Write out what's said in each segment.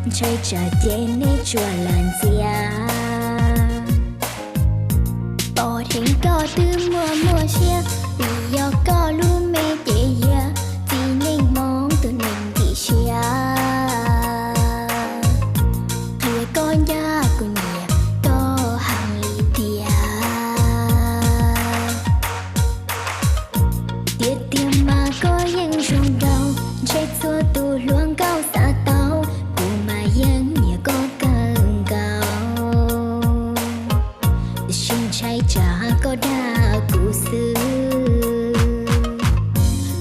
ntshai tsam ces neb tsuas lam ntxias. Pom dheev koj twb muaj muaj siab, vim yog koj lub me ces yog txiv neej Hmoob tus neeg ntxim siab. Qhia koj ncaj kuv nyiam koj heev li tiag. Tiag tiag mas koj yeej zoo nraug, ntshe txhua tus hluas nkauj xav tau, kuv mas yeej nyiam koj kawg nkaus. Tiam sis ntshai tsam koj dag kuv xwb,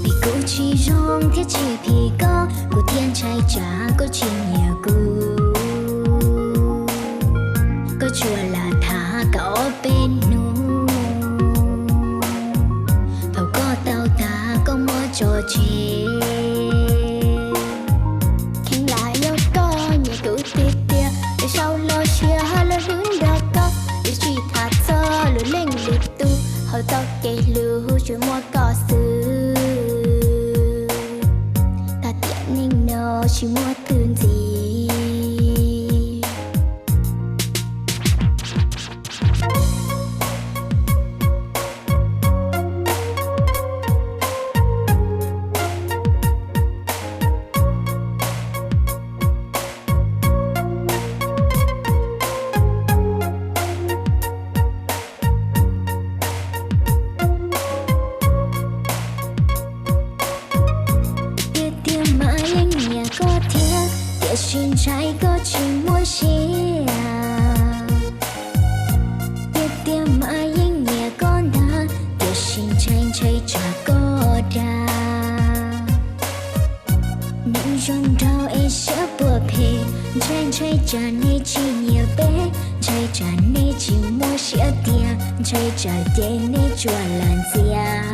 vim kuv tsis zoo thiab tsis phim koj, kuv thiaj ntshai tsam koj tsis nyiam kuv. Koj tsuas lam tham kaum ob peb hnub, thaum koj tau tas koj muab tso tseg. Kheev lam yuav koj nyiam kuv tiag tiag, es sau los siab los hlub nrog koj, es tsis tham txog lus leej lus tus, hauv txoj kev hlub tsuas muaj koj xwb. Tag tiam neej no tsis muaj twg ntxiv. Tiag tiag mas yeej nyiam koj thiab, tiam sis ntshai koj tsis muaj siab. Tiag tiag mas yeej nyiam koj ntag, tiam sis ntshai ntshai tsam koj dag. Neeg zoo nraug es siab puas phem, ntshai ntshai tsam neb tsis nyiam peb, ntshai tsam neb tsis muaj siab tiag, ntshai tsam ces neb tsuas lam ntxias.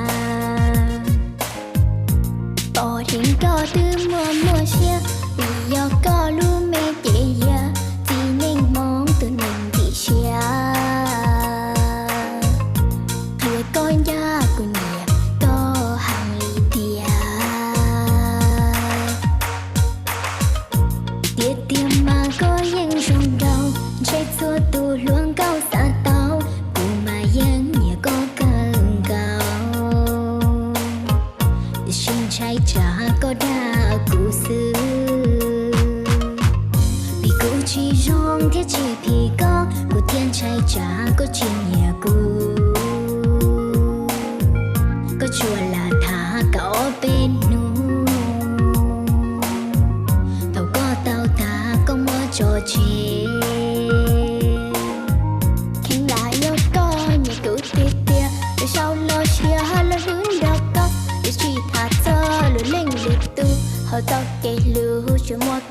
Pom dheev koj twb muaj muaj siab, vim yog koj lub me ces yog txiv neej Hmoob tus neeg ntxim siab. Qhia koj ncaj kuv nyiam koj heev li tiag. Tiag tiag mas koj yeej zoo nraug, ntshe txhua tus hluas nkauj xav tau, kuv mas yeej nyiam koj kawg nkaus. Tiam sis ntshai tsam koj dag kuv xwb, vim kuv tsis zoo thiab tsis phim koj, kuv thiaj ntshai tsam koj tsis nyiam kuv. Koj tsuas lam tham kaum ob peb hnub, thaum koj tau tas koj muab tso tseg. Kheev lam yuav koj nyiam kuv tiag tiag, es sau los siab los hlub nrog koj, es tsis tham txog lus leej lus tus, hauv txoj kev hlub tsuas muaj